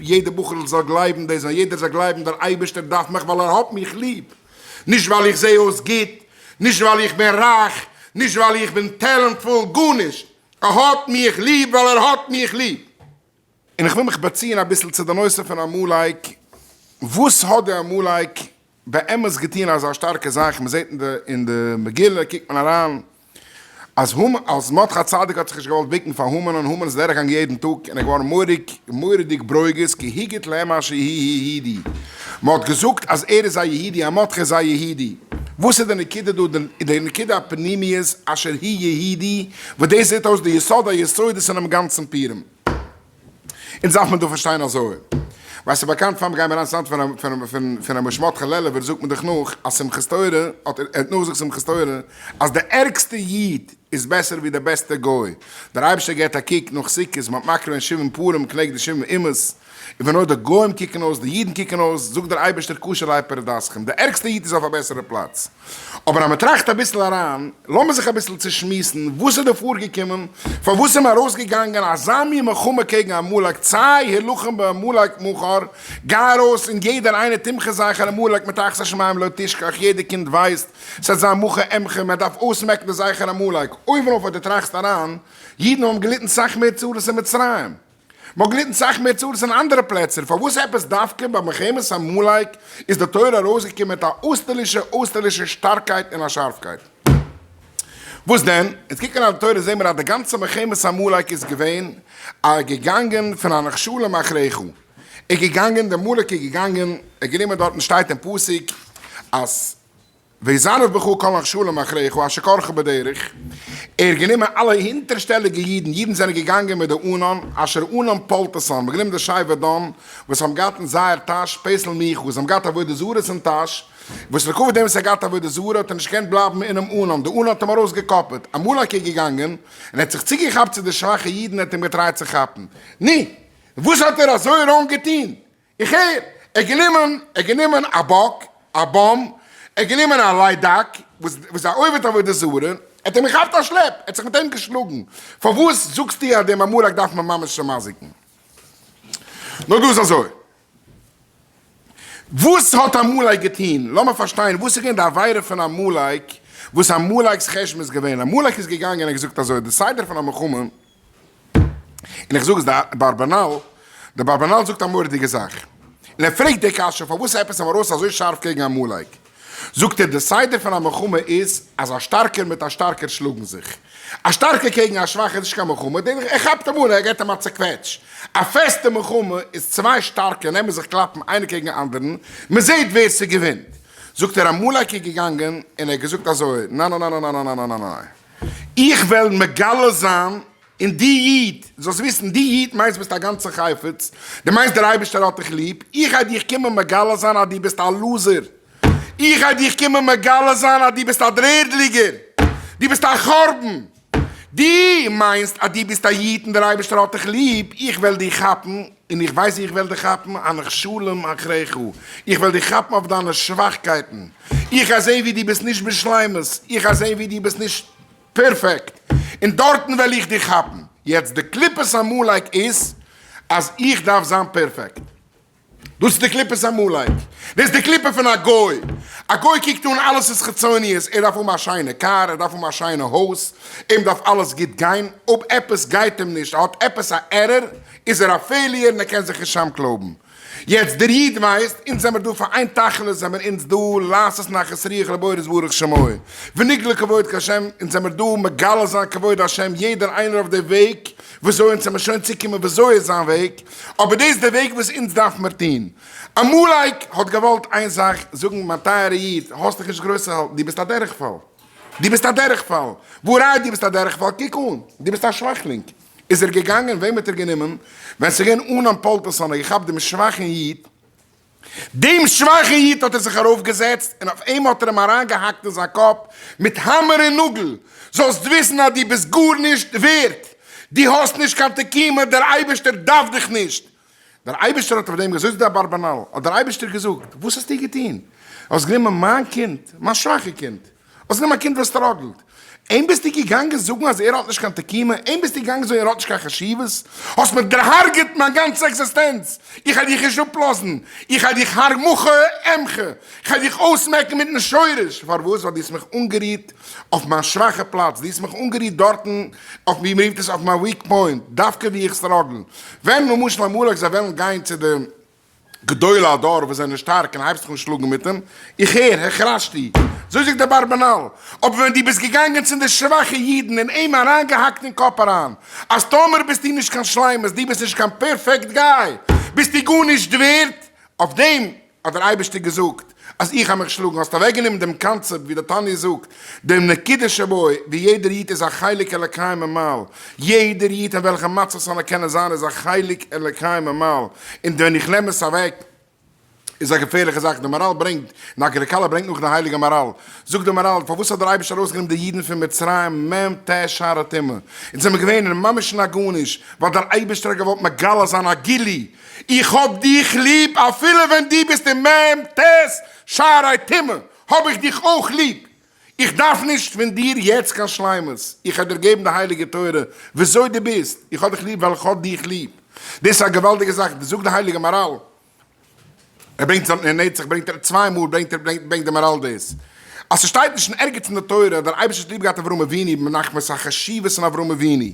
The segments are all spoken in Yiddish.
יעדע בחור'ל זאל גלייבן דאס, ווען יעדער זאל גלייבן דער אייבערשטער דארף מיך ווייל ער האט מיך ליב, נישט ווייל איך זע אויס גוט, נישט ווייל איך בין רייך, נישט ווייל איך בין טעלענטפול, גארנישט, ער האט מיך ליב ווייל ער האט מיך ליב. און איך וויל מיך באציען אביסל צו די נושא פון עמלק, וואס האט די עמלק באמת געטון אזא שטארקע זאך, מען זעט אין די מגילה קוקט מען אריין אז המן, אז מרדכי הצדיק האט זיך נישט געוואלט בוקן פאר המן און המן איז דורכגעגאנגען יעדן טאג און ער איז געווארן מורא'דיג מורא'דיג ברוגז כי הגיד להם אשר הוא יהודי, מען האט געזאגט אז ער איז א יהודי אז מרדכי איז א יהודי, וואס איז די נקודה דא, די נקודה הפנימית אשר הוא יהודי, וואס דאס זעט אויס די יסוד היסודות אינעם גאנצן פורים. אונז דארף מען דא פארשטיין אזוי, ווייל ס'איז באקאנט פאר מ'גיימיר אריין צו פון פון פון ר' משה מרדכי לעלובער זאגט מען דאך נאך אז שמחת תורה האט ער האט נאכגעזאגט שמחת תורה אז די ערגסטע איד איז בעסער ווי די בעסטע גוי, דער אייבערשטער געבט א קוק נאך סוכות מ'האט מקריב געווען שבעים פרים כנגד די שבעים אומות, און ווי נאר די גוים קוקן אויס, די אידן קוקן אויס, זאגט דער אייבערשטער קשה עלי פרידתכם, די ערגסטע איד איז אויף א בעסערע פלאץ. אבער אז מען טראכט אביסל אריין, לאמיר זיך אביסל צושמועסן, וואס איז דא פארגעקומען, פארוואס איז מען ארויסגעגאנגען אזא מין מלחמה קעגן עמלק, צא הלחם בעמלק מחר, גיי ארויס און יעדער איינער תמחה זכר עמלק מתחת השמים לא תשכח, יעדער קינד ווייסט, ס'וועט זיין מחה אמחה, מען דארף אויסמעקן די זכר עמלק, אויבן אויף אז דו טראכסט אריין, אידן האבן געליטן סאך מער צרות אין מצרים. מ'האט געליטן סאך מער צרות אין אנדערע פלעצער, פארוואס עפעס דווקא ביי מלחמת עמלק איז די תורה ארויסגעקומען מיט א אויסטערלישע אויסטערלישע שטארקייט און א שארפקייט? וואס דען? אונז קוקן אריין די תורה זעהן מיר אז די גאנצע מלחמת עמלק איז געווען א געגאנגען פון הנחשלים אחריך, איז געגאנגען, די עמלק איז געגאנגען, ער האט גענומען דארטן שטייט אין פסוק אז. ויזנב בך כל הנחשלים אחריך אשר קרך בדרך, ער האט גענומען אלע הינטערשטעליגע אידן, אידן זענען געגאנגען מיט די ענן, אשר ענן פלטתן, מ'האט גענומען די שבט דן, וואס האבן געהאט אין זייער טאש פסל מיכה, זיי האבן געהאט עבודה זרות אין טאש, וואס לכבוד דעם וואס ער האט געהאט עבודה זרה האט ער נישט געקענט בלייבן אינעם ענן, די ענן האט אים ארויסגעקאפעט, עמלק איז געגאנגען, און ער האט זיך צוגעכאפט צו די שוואכע אידן, ער האט אים געטרייט צו כאפן, נו, וואס האט ער אזוי wrong געטון? איך הער, ער האט גענומען, ער האט גענומען א באק, א באם, ער האט גענומען א ליידאק, וואס איז א עובד עבודה זרה, ער האט אים געכאפט א שלעפ, ער האט זיך מיט אים געשלאגן, פארוואס זאגסטו אז דעם עמלק דארף מען ממש צעמזיקן? נאר דא איז אזוי, וואס האט עמלק געטון? לאמיר פארשטיין, וואס איז געווען די עבירה פון עמלק, וואס עמלק'ס חשבון איז געווען? עמלק איז געגאנגען און געזאגט אזוי, די סדר פון א מלחמה, און איך זאג עס די אברבנאל, די אברבנאל זאגט א מורא'דיגע זאך, און ער פרעגט די קשיא פארוואס עפעס איז ארויס אזוי שארף קעגן עמלק, זאגט ער די סדר פון א מלחמה איז אז א שטארקער מיט א שטארקער שלאגן זיך, א שטארקער קעגן א שוואכער איז נישט קיין מלחמה, דער ער כאפט אים אן ער געבט אים א צעקוועטש, א פעסטע מלחמה איז צוויי שטארקע נעמען זיך קלאפן איינער קעגן אנדערן, מען זעט ווער ס'געווינט, זאגט ער עמלק איז געגאנגען און ער האט געזאגט אזוי נאנאנאנאנאנאנאנאנאנא איך וועל מגלה זיין און דו איד, זאלסט וויסן, דו איד מיינסט ביסט א גאנצע חפץ, דו מיינסט דער אייבערשטער האט דיך ליב, איך גיי דיך קומען מגלה זיין אז דו ביסט א loser, איך גיי דיך קומען מגלה זיין אז דו ביסט א דר'ערדליגער, דו ביסט א חורבן, דו מיינסט אז דו ביסט א איד און דער אייבערשטער האט דיך ליב, איך וועל דיך כאפן, און איך ווייס איך וועל דיך כאפן, הנחשלים אחריך, איך וועל דיך כאפן אויף דיינע שוואכקייטן, איך גיי זען ווי דו ביסט נישט בשלימות, איך גיי זען ווי דו ביסט נישט. פערפעקט! און דארטן וועל איך דיך כאפן. יעצט די קליפת עמלק איז אז איך דארף זיין פערפעקט. דאס איז די קליפת עמלק. דאס איז די קליפה פון א גוי. א גוי קוקט אן אלעס איז חיצוניות, ער דארף האבן א שיינע קאר, ער דארף האבן א שיינע הויז, אים דארף אלעס גוט גיין, אויב עפעס גייט אים נישט, ער האט עפעס א error, איז ער א failure און ער קען זיך נישט צאמקלויבן. יעצט דער איד ווייסט, אונז זעמער דא פאר איין תכלית זעמער אונז דא לעשות נחת רוח לבורא יתברך שמו ונגלה כבוד השם, אונז זעמער דא מגלה זיין כבוד השם יעדער איינער אויף די וועג וויאזוי אונז זעמער שוין צוקומען וויאזוי איז זיין וועג, אבער דאס איז די וועג וואס אונז דארף מיר טון. עמלק האט געוואלט איין זאך זאגן מיין טייערע איד האסט דיך נישט גרויס צו האלטן דו ביסט א דורכפאל, דו ביסט א דורכפאל, והא ראיה דו ביסט א דורכפאל קוק אן דו ביסט א שוואכלינג, איז ער געגאנגען, וועם האט ער גענומען? ווען ס'איז געווען ענן פולטתן, האט געכאפט דעם שוואכן איד, דעם שוואכן איד האט ער זיך ארויפגעזעצט, און אויף אים האט ער אים אריינגעהאקט אין זיין קאפ מיט האמער און נאגל, זאלסט וויסן אז דו ביסט גארנישט ווערט, דו האסט נישט קיין תקומה, דער אייבערשטער דארף דיך נישט. דער אייבערשטער האט אויף דעם געזאגט, אזוי זאגט דער אברבנאל, האט דער אייבערשטער געזאגט, וואס האסטו געטון? האסט גענומען מיין קינד, מיין שוואכע קינד, האסט גענומען א קינד וואס struggle ט. אים ביסטו געגאנגען זאגן אז ער האט נישט קיין תקומה? אים ביסטו געגאנגען זאגן ער האט נישט קיין חשיבות? האסט מיר דערהארגעט מיין גאנצע עקזיסטענץ! איך העל דיך נישט אפלאזן! איך העל דיך הר מחה אמחה! איך העל דיך אויסמעקן מיטן שורש! פארוואס? ווייל דו האסט מיך אנגערירט אויף מיין שוואכע פלאץ, דו האסט מיך אנגערירט דארטן אויף ווי מ'רופט עס אויף מיין weak point, דווקא וואו איך struggle. ווען למשל עמלק זיי וועלן גיין צו די גדולי הדור וואס זענען שטארק און הייבסט זיך אן שלאגן מיט אים, איך הער, החרשתי. אזוי זאגט דער אברבנאל. אבער ווען דו ביסט געגאנגען צו די שוואכע אידן און אים אריינגעהאקט אין קאפ אריין אז טאמער ביסטו נישט קיין שלימות, דו ביסט נישט קיין perfect guy, ביסטו גארנישט ווערט, אויף דעם האט דער אייבערשטער געזאגט אז איך האב מיך שלאגן, האסט אוועקגענומען דעם קאנצעפט ווי דער תניא זאגט, דעם נקודה שבו ווי יעדער איד איז א חלק אלקי ממעל, יעדער איד אין וועלכע מצב ס'זאל נאר קענען זיין איז א חלק אלקי ממעל, און ווען איך נעם עס אוועק איז א געפערליכע זאך, די מהר"ל ברענגט, און אגרא דכלה ברענגט נאך די הייליגע מהר"ל, זאגט די מהר"ל, פארוואס האט דער אייבערשטער ארויסגענומען די אידן פון מצרים מ"ט שערי טומאה, אונז זעמיר געווען אין ממש אין א גארנישט, ווייל דער אייבערשטער האט געוואלט מגלה זיין א גילוי, איך האב דיך ליב אפילו ווען דו ביסט אין מ"ט שערי טומאה, האב איך דיך אויך ליב, איך דארף נישט פון דיר יעצט קיין שלימות, איך האב דיר געבן די הייליגע תורה וויאזוי דו ביסט, איך האב דיך ליב ווייל איך האב דיך ליב. דאס איז א געוואלדיגע זאך, זאגט די הייליגע מהר"ל, ער ברענגט עס אין נצח ברענגט ער צוויי מאל ברענגט ער ברענגט די מהר"ל דאס, אז ס'שטייט נישט אין ערגעץ אין די תורה אז דער אייבערשטער האט ליב געהאט אברהם אבינו מחמת החשיבות פון אברהם אבינו,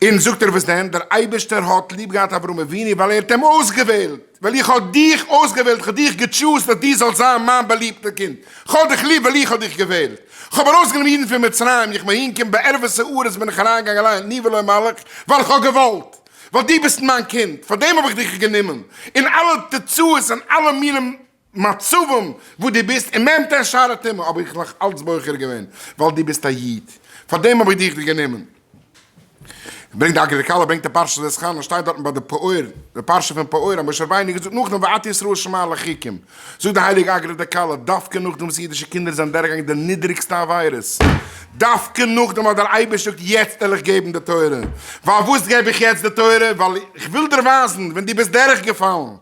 און זאגט ער וואס דען, דער אייבערשטער האט ליב געהאט אברהם אבינו ווייל ער האט אים אויסגעוועלט, ווייל איך האב דיך אויסגעוועלט, איך האב דיך גע choose ט אז דו זאלסט זיין מיין באליבטער קינד, איך האב דיך ליב ווייל איך האב דיך געוועלט, איך האב ארויסגענומען אידן פון מצרים, איך בין אהינגעקומען בערוות הארץ בין איך אריינגעגאנגען אליין, אני ולא מלאך, ווייל איך האב געוואלט, ווייל דו ביסט מיין קינד, פאר דעם האב איך דיך גענומען, און אלע תוצאות און אלע מינים מצבים וואס דו ביסט אין מ"ט שערי טומאה האב איך נאך אלץ בוחר געווען ווייל דו ביסט א איד, פאר דעם האב איך דיך גענומען. ברענגט די אגרא דכלה ברענגט די פרשת ואתחנן שטייט דארטן ביי די פעור, די פרשה פון פעור האט משה רבינו געזאגט נאכדעם ועתה ישראל שמע לחוקים, זאגט די הייליגע אגרא דכלה דווקא נאכדעם וואס אידישע קינדער זענען דורכגעגאנגען די נידריגסטע עבירות, דווקא נאכדעם האט דער אייבערשטער געזאגט יעצט וועל איך געבן די תורה, פארוואס געב איך יעצט די תורה? ווייל איך וויל דיר ווייזן ווען דו ביסט דורכגעפאלן,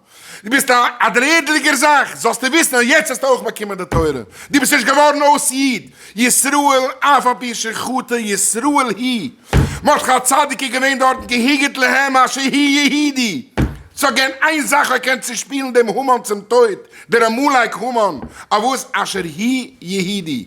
דו ביסט א א דר'ערדליגער זאך, זאלסטו וויסן אז יעצט האסטו אויך באקומען די תורה, דו ביסט נישט געווארן אויס איד, ישראל אף על פי שחטא ישראל הוא, מרדכי הצדיק איז געווען דארטן כי הגיד להם אשר הוא יהודי, ס'האט געווען איין זאך האט געקענט צושפילן דעם המן צום טויט, דער עמלק המן, אויף וואס אשר הוא יהודי.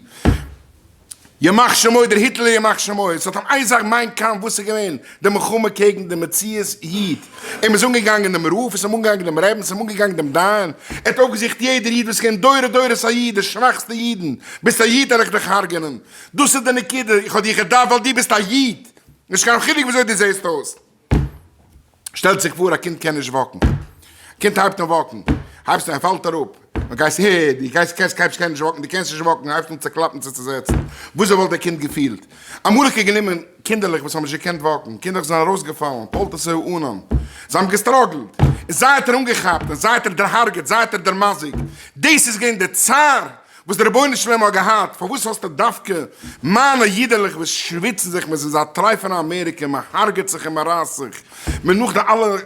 ימח שמו דער היטלער ימח שמו, עס האט אים איין זאך מיין קאמף וואס איז געווען די מלחמה קעגן די מציאות איד, אים איז אנגעגאנגען דעם רב, עס איז אים אנגעגאנגען דעם רעבן, עס איז אים אנגעגאנגען דעם דיין, ער האט אויפגעזוכט יעדער איד וואס קען דורי דורות א איד, די שוואכסטע אידן, ביסט א איד וועל איך דיך הרג'נען, דאס איז די נקודה, איך האב דיך געדארפט ווייל דו ביסט א איד, נישט קיין חילוק וויאזוי דו זעסט אויס. שטעלט זיך פאר א קינד קען נישט walk ן, קינד הייבט אן walk ן, הייבסט אן ער פאלט אראפ, מען גייסט הע די גייסט קענסט קענסט נישט walk ן די קענסט נישט walk ן, הייבסט אן צו קלאפן צו צוזעצן, וויאזוי וואלט דער קינד געפילט? אמאל האט גענומען קינדערלעך וואס האבן נישט געקענט walk ן, קינדערלעך זענען ארויסגעפאלן, פולטת הענן, זיי האבן גע struggle ט, און זיי האט ער אנגעכאפט, און זיי האט ער דערהארגעט, זיי האט ער דערמזיקט, דאס איז געווען די צער וואס דער רבונו של עולם האט געהאט, פארוואס האסטו דווקא מיינע אידעלעך וואס שוויצן זיך, מען איז אין אזא טרייפענע אמעריקע, מען הרג'עט זיך און מען רייסט זיך, מען נאך די אלע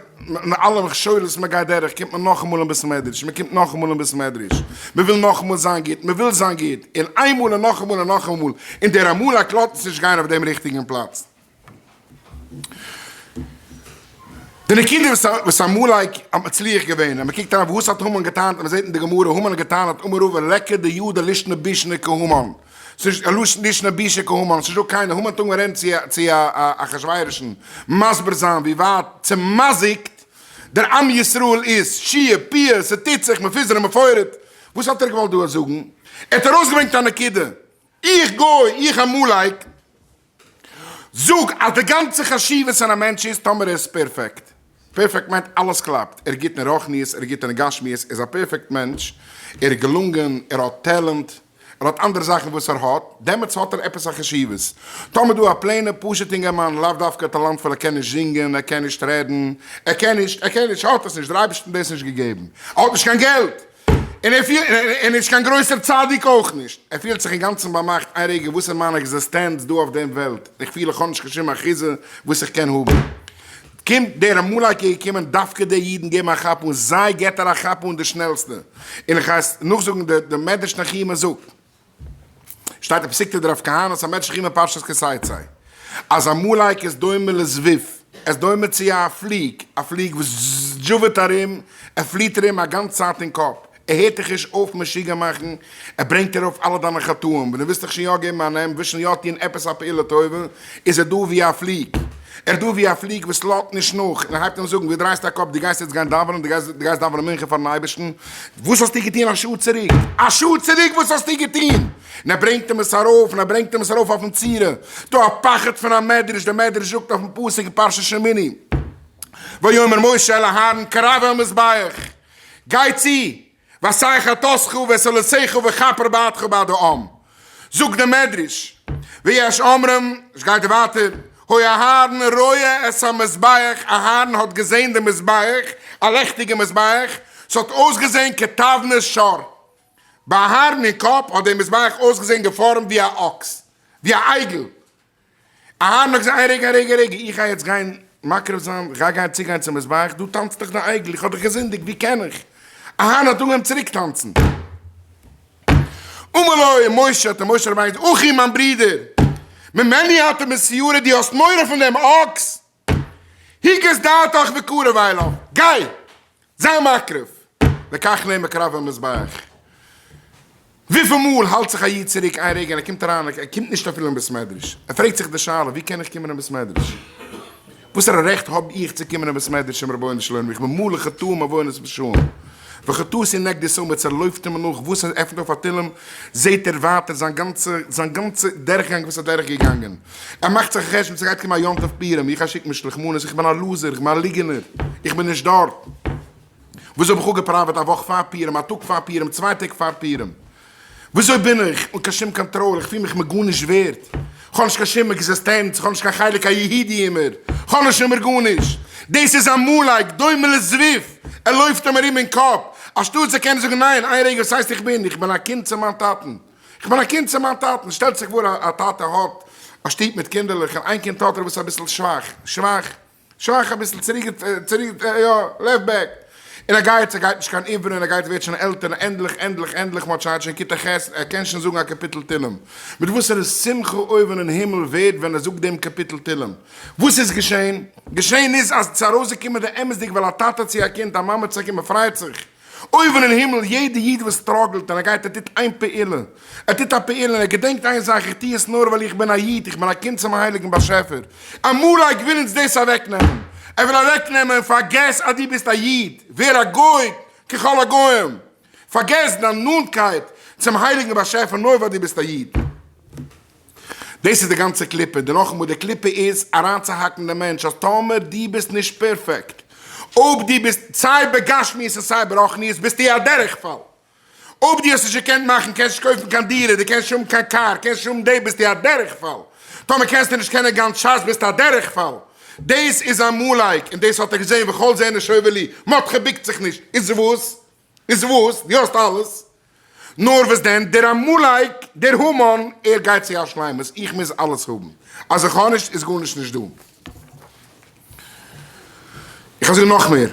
אלע מכשולות מען גייט דורך, קומט מען נאכאמאל אין בית מדרש, מען קומט נאכאמאל אין בית מדרש, מען וויל נאכאמאל זיין גוט, מען וויל זיין גוט, און איינמאל און נאכאמאל און נאכאמאל, און דער עמלק לאזט אונז נישט גיין אויף דעם ריכטיגן פלאץ. די נקודה וואס עמלק האט מצליח געווען, אז מען קוקט אריין וואס האט המן געטענה'ט, מען זעט אין די גמרא, המן האט געטענה'ט אמר רבא ליכא דידע לישנא בישנא כהמן, ס'איז נישט לישנא בישא כהמן, ס'איז נישט דא קיינער, המן האט אנגעהויבן רעדן צו אחשוורוש'ן, מסביר זיין ווי ווייט צעמזיק'ט דער עם ישראל איז, שיע פיע, ס'טוט זיך, מפוזר ומפורד, וואס האט ער געוואלט דא זאגן? ער האט ארויסגעברענגט א נקודה, איך גוי, איך עמלק, זאג אז די גאנצע חשיבות פון א מענטש איז טאמער ער איז perfect. Perfect מיינט אלעס קלאפט, ער איז גוט אין רוחניות, ער איז גוט אין גשמיות, ער איז א perfect מענטש, ער איז געלונגען, ער האט טעלענט, ער האט אנדערע זאכן וואס ער האט, דעמאלטס האט ער עפעס א חשיבות. טאמער דא א plain ע פשוט אינגערמאן, לאו דווקא טאלאנטפול, ער קען נישט זינגען, ער קען נישט רעדן, ער קען נישט, ער קען נישט, ער האט עס נישט, דער אייבערשטער האט דאס נישט געגעבן, ער האט נישט קיין געלט, און ער פילט, און נישט קיין גרויסער צדיק אויך נישט, ער פילט זיך אינגאנצן באמאכט, איין רגע, וואס איז מיין עקזיסטענץ דא אויף דעם וועלט, איך פיל איך האב נישט קיין שום אחיזה וואס איך קען האבן. קומט דער עמלק איז געקומען דווקא די אידן געבן א כאפ אן, זיי געבט ער א כאפ אן די שנעלסטע, און איך הייס נאכזאגן די מדרש נחומא זאגט. שטייט אין פסיקתא דרב כהנא ס'א מדרש אין פרשת כי תצא אז עמלק איז דומה לזבוב, עס איז דומה צו א פליג, א פליג וואס זשובעט ארום, ער פליט ארום א גאנץ צייט אין קאפ, ער הערט דיך נישט אויף משוגע מאכן, ער ברענגט ארויף אלע דיינע חטאים, ווען דו ווילסט דיך שוין יא געבן א נעם, ווילסט שוין יא טון עפעס א פעולה טובה, איז ער דא ווי א פליג. ער איז דא ווי א פליג וואס לאזט נישט נאך, און ער הייבט אן זאגן, וואו דרייסטו א קאפ, דו גייסט יעצט גיין דאווענען, דו גייסט דאווענען מנחה פארן אייבערשטן, וואס האסטו געטון א שעה צוריק? א שעה צוריק וואס האסטו געטון? און ער ברענגט אים עס ארויף, און ער ברענגט אים עס ארויף אויפן צורה. דא א פחד פון א מדרש, דער מדרש זאגט אויפן פסוק אין פרשת שמיני, ויאמר משה אל אהרן קרב אל המזבח, גיי צו, ועשה חטאתך ואת עולתך וכפר בעדך ובעד העם. זאגט דער מדרש, ויש אומרים, עס גייט ווייטער, היה אהרן רואה את המזבח, אהרן האט געזען דעם מזבח, א לעכטיגע מזבח, ס'האט אויסגעזען כתבנית שור. ביי אהרן אין קאפ האט דער מזבח אויסגעזען געפארעמט ווי א אקס, ווי א אייגל. אהרן האט געזאגט, איין רגע, א רגע, א רגע, איך גיי יעצט גיין מקריב זיין, איך גיי גיין צוגיין צום מזבח, דא טאנצט דאך די עגל, איך האב דאך געזינדיגט, ווי קען איך? אהרן האט אנגעהויבן צוריק טאנצן. אמר לו משה, האט אים משה רבינו געזאגט, אחי מיין ברודער, ממני אתה מתיירא, דו האסט מורא פון דעם אקס? הגיס דעתך וקרב אליו, גיי, זיי מקריב, וכך נאמר קרב אל מזבח. וויפיל מאל האלט זיך א איד צוריק איין רגע און ער קומט אריין, ער קומט נישט אפילו אין בית מדרש, ער פרעגט זיך די שאלה, ווי קען איך קומען אין בית מדרש? וואסערע רעכט האב איך צו קומען אין בית מדרש צום רבונו של עולם, איך בין מלא חטאים עוונות ופשעים, וחטאתי נגדי תמיד, ס'לויפט אים נאך, וואס ער עפנט אויף א תהלים זעט ער ווייטער זיין גאנצע זיין גאנצע דורכגאנג וואס ער איז דורכגעגאנגען, ער מאכט זיך א חשבון ס'גייט קומען א יום טוב פורים, איך גיי שיקן משלוח מנות, איך בין א loser, איך בין א ליגענער, איך בין נישט דארט. וויאזוי האב איך אפגעפראוועט א וואך פאר פורים, א טאג פאר פורים, צוויי טעג פאר פורים? וויאזוי בין איך אן קיין שום קאנטראל, איך פיל מיך מיר גארנישט ווערד, איך האב נישט קיין שום עקזיסטענץ, איך האב נישט קיין חלק היהודי אין מיר, איך האב נישט אין מיר גארנישט. דאס איז עמלק, דומה לזבוב, ער לויפט אים ארום אין קאפ, אנשטאט צו קענען זאגן ניין, איין רגע וואס הייסט איך בין, איך בין א קינד צו מיין טאטן, איך בין א קינד צו מיין טאטן, שטעלט זיך פאר א טאטע האט א שטוב מיט קינדערלעך און איין קינד האט ער וואס איז אביסל שוואך, שוואך, שוואך אביסל צוריק צוריק יא left back און ער גייט ער גייט נישט קיין עברי און ער גייט ווערט שוין עלטער און ענדליך ענדליך ענדליך מ'האט שוין שוין כיתה ח' ער קען שוין זאגן א קאפיטל תהלים מיט וואסערע שמחה אויבן אין הימל ווערט ווען ער זאגט דעם קאפיטל תהלים וואס איז געשען? געשען איז אז ס'איז ארויסגעקומען די אמת'דיג ווייל א טאטע צו א קינד א מאמע צו א קינד מ'פרייט זיך אויבן אין הימל, יעדע איד וואס struggle ט און ער גייט ער טוט איין פעולה, ער טוט א פעולה און ער געדענקט איין זאך איך טו עס נאר ווייל איך בין א איד, איך בין א קינד צום הייליגן באשעפער, עמלק וויל אונז דאס אוועקנעמען, ער וויל אוועקנעמען, פארגעס אז דו ביסט א איד, ווער א גוי ככל הגוים, פארגעס דיין נאנטקייט צום הייליגן באשעפער נאר ווייל דו ביסט א איד. דאס איז די גאנצע קליפה, די נאכאמאל די קליפה איז אריינצוהאקן די מענטש אז טאמער דו ביסט נישט פערפעקט, אויב דו ביסט סיי בגשמיות און סיי ברוחניות ביסטו א דורכפאל, אויב דו האסט נישט געקענט מאכן קענסט נישט קויפן קיין דירה, דו קענסט נישט האבן קיין קאר, קענסט נישט האבן די ביסטו א דורכפאל, טאמער קענסטו נישט קענען גאנץ שס ביסטו א דורכפאל, דאס איז עמלק און דאס האט ער געזען וכל זה אינו שווה לי, מרדכי ביקט זיך נישט, איז וואס? איז וואס? דו האסט אלעס. נאר וואס דען, דער עמלק, דער המן, ער גייט צו א שלימות, איך מוז אלעס האבן. אז איך האב נישט, איז גארנישט נישט דא. איך וועל זאגן נאך מער.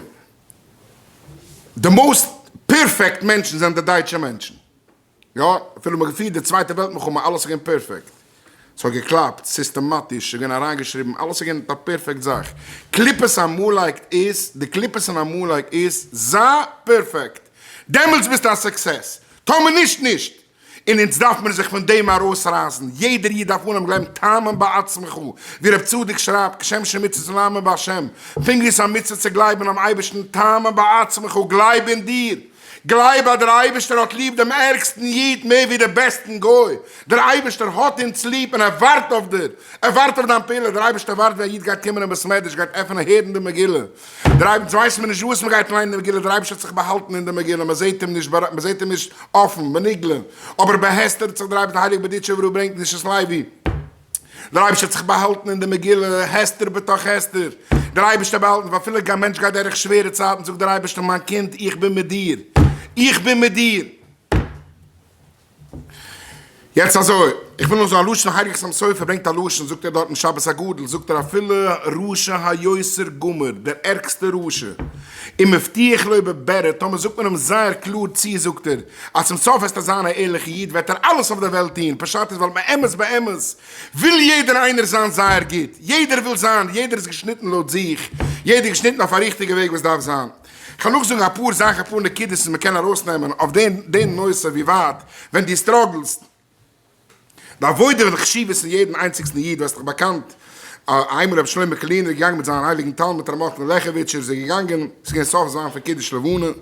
די most perfect מענטשן זענען די דייטשע מענטשן. יא, אפילו מ'האט געפירט די צווייטע וועלט מלחמה, אלעס איז געווען פערפעקט. ס'האט געקלאפט, סיסטעמאטיש, ס'איז געווען אריינגעשריבן, אלעס איז געווען א פערפעקט זאך. קליפת עמלק איז, די קליפת אין עמלק איז, זיי פערפעקט! דעמאלטס ביסטו א success. טאמער נישט, נישט! און אונז דארף מיר זיך פון דעם ארויסרייסן. יעדער איד דארף אנהייבן גלייבן תאמין בעצמך, ווי רב צדוק שרייבט, כשם שמצוות להאמין בהשם, פונקט ווי עס איז א מצוה צו גלייבן אינעם אייבערשטן, תאמין בעצמך, גלייב אין דיר! גלייב אז דער אייבערשטער האט ליב דעם ערגסטן איד מער ווי דעם בעסטן גוי, דער אייבערשטער האט אונז ליב און ער ווארט אויף דיר, ער ווארט אויף דיין פעולה, דער אייבערשטער ווארט ווי א איד גייט קומען אין בית מדרש, גייט עפענען הערן די מגילה, דער אייבערשטער ווייסט מיר נישט וואס מען גייט ליינען די מגילה, דער אייבערשטער האט זיך באהאלטן אין די מגילה, מען זעט אים נישט, מען זעט אים נישט אפן, בנגלה, אבער בהסתר האט זיך דער אייבערשטער הייליג בארדיטשובער רב ברענגט נישט עס לוי. דער אייבערשטער האט זיך באהאלטן אין די מגילה, הסתר בתוך הסתר, דער אייבערשטער באהאלטן, ואפילו א מענטש גייט דורך שווערע צייטן, זאגט דער אייבערשטער, מיין קינד, איך בין מיט דיר, איך בין מיט דיר. יעצט אזוי. איך וויל נאר זאגן א לשון, הייליגער חתם סופר ברענגט א לשון, זאגט ער דארט אין שבת הגדול, זאגט ער אפילו רשע היותר גמור, דער ערגסטער רשע, און מבטיח לו בברר, טאמער זאגט מען אים זייער קלאר צו, זאגט ער, אז צום סוף וועסטו זיין א ערליכע איד, וועט ער אלעס אויף דער וועלט טון, פשט איז ווייל באמת באמת וויל יעדער איינער זיין זייער גוט, יעדער וויל זיין, יעדער איז געשניטן לויט זיך, יעדער איז געשניטן אויף א ריכטיגע וועג וואס דארף זיין. כ'וועל נאכזאגן אפאר זאכן אפאר נקודות וואס מ'קען ארויסנעמען אויף דעם דעם נושא ווי ווייט ווען דו struggle סט די עבודה און חשיבות פון יעדן איינציגסטן איד ווייסט דאך באקאנט איינמאל רבי שלמה קארלינער איז געגאנגען מיט זיין הייליגן תלמיד ר' מאטל לעכעוויטשער איז ער געגאנגען ס'איז געווען סוף זמן פון קידוש לבנה און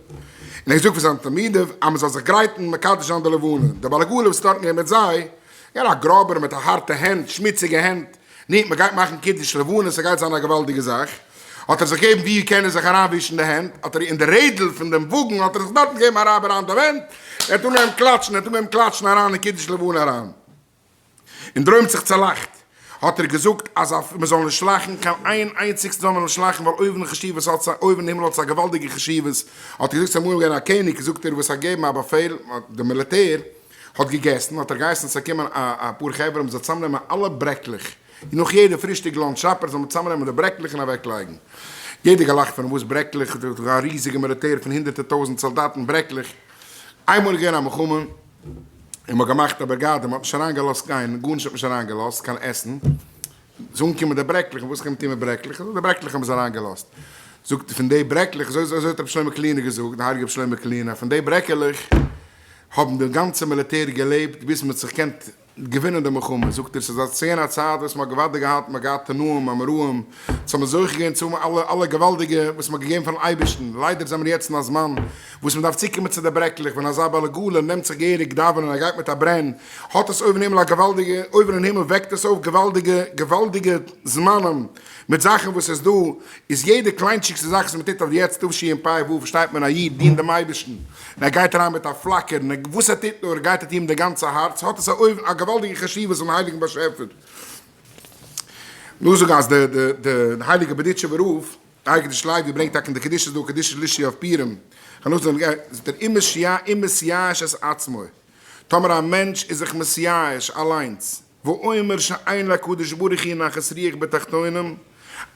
ער האט געזאגט פאר זיינע תלמידים אז מ'זאל זיך גרייטן מקדש זיין די לבנה דער בעל עגלה וואס איז דארטן געווען מיט זיי געווען א גראבער מיט א הארטע הענט שמוציגע הענט נו, מען גייט מאכן קידוש לבנה, ס'גייט זיין א געוואלדיגע זאך. האט ער זיך געגעבן ווי קען ער זיך אריינווישן די הענט, האט ער אין די רעדל פון דעם וואגן האט ער זיך דארטן געגעבן א רייב אריין די ווענט, ער האט אנגעהויבן קלאטשן, ער האט אנגעהויבן קלאטשן אריין אין קידוש לבנה אריין. און דער עולם האט זיך צעלאכט. האט ער געזאגט אז אויף מען זאל נישט לאכן, קיין איין איינציגסטן זאל מען נישט לאכן, ווייל אויבן חשיבות האט אויבן אין הימל האט עס א געוואלדיגע חשיבות. האט ער געזאגט ס'איז אמאל געווען א קעניג, זאגט ער, וואס האט געגעבן א באפעל, די מיליטער, האט געגעסן האט ער געהייסן ס'זאל קומען א אפאר חברה מ'זאל צאמנעמען אלע ברעקלעך און נאך יעדע פרישטאג lunch supper זאל מען צאמנעמען די ברעקלעך און אוועק לייגן. יעדער געלאכט פון אים וואס ברעקלעך א ריזיגע מיליטער פון הונדערטער טויזענט סאלדאטן ברעקלעך. איינמאל איז געווען א מלחמה און מ'האט געמאכט א בריגאדע מ'האט נישט אריינגעלאזט קיין גארנישט האט מען נישט אריינגעלאזט קיין עסן איז אנגעקומען די ברעקלעך און וואס קען מען טון מיט ברעקלעך די ברעקלעך האבן זיי אריינגעלאזט זאגט פון די ברעקלעך אזוי אזוי האט רבי שלמה קארלינער געזאגט די הייליגע רבי שלמה קארלינער פון די ברעקעלעך האבן די גאנצע מיליטער געלעבט ביז מ'האט זיך געקענט געווינען די מלחמה, זאגט ער, ס'איז א צען א צייט וואס מ'האט געוואלדיג געהאט, מ'האט געהאט תנאים, אמוראים, צו האבן זוכה געווען צו האבן אלע אלע געוואלדיגע וואס מ'האט געגעבן פארן אייבערשטן, ליידער זעמיר יעצט אין א זמן וואס מ'דארף צוקומען צו די ברעקלעך, ווען אזא בעל עגלה נעמט זיך געהעריג דאווענען, ער גייט מיט א ברען, האט עס אויבן אין הימל א געוואלדיגע, אויבן אין הימל וועקט עס אויף געוואלדיגע געוואלדיגע זמנים, מיט זאכן וואס איז דא, איז יעדע קליינטשיגסטע זאך וואס מען טוט אויף די יעצט תשפ ו פארשטייט מען א איד דינט דעם אייבערשטן און ער גייט אריין מיט א פלאקער און וואס ער טוט נאר גייט ער טון מיט די גאנצע הארץ האט עס א אויבן א געוואלדיגע חשיבות פון הייליגן באשעפער. נאר זאגן אז די די די הייליגע בארדיטשובער רב די הייליגע קדושת לוי ברענגט טאקע אין די קדושת דא קדושת לישי אויף פורים כ'וועל נאכזאגן זאגט ער אם מתייאש את עצמו טאמער א מענטש איז זיך מתייאש אליינס ואומר שאין לקדוש ברוך הוא נחת רוח בתחתונים,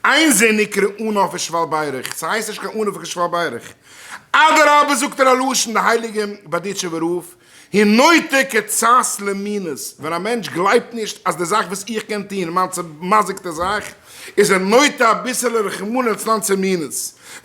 אין זה נקרא עניו ושפל ברך, ס'הייסט נישט קיין עניו ושפל ברך, אדרבה זאגט ער א לשון די הייליגע בארדיטשובער רב, הוא נוטה קצת למינות, ווען א מענטש גלייבט נישט אז די זאך וואס איך קען טון, מיין צעמזיק'טע זאך, איז ער נוטה אביסעלע רחמנא לצלן צו מינות,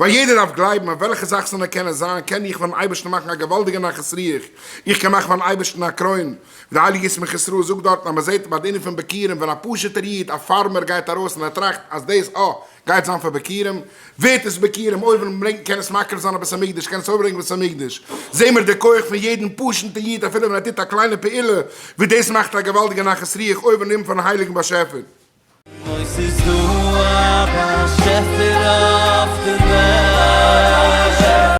ווייל יעדער דארף גלייבן אז וועלכע זאך ס'זאל נאר קענען זיין, קען איך פארן אייבערשטן מאכן א געוואלדיגע נחת רוח, איך קען מאכן פארן אייבערשטן א קרוין, די הייליגע ישמח ישראל זאגט דארטן אז מען זעט ביי די ענין פון ביכורים ווען א פשוט'ער איד א farmer גייט ארויס און ער טראכט אז דאס א גייט זיין פאר ביכורים ווערט עס ביכורים אויב מען ברענגט קען עס מקריב זיין א בית המקדש קען עס אויפברענגען בית המקדש זעהן מיר די כח פון יעדן פשוט'ן איד אפילו ווען ער טוט א קליינע פעולה ווי דאס מאכט א געוואלדיגע נחת רוח אויבן און פארן הייליגן באשעפער. אוי ס'איז דא א באשעפער אויף די.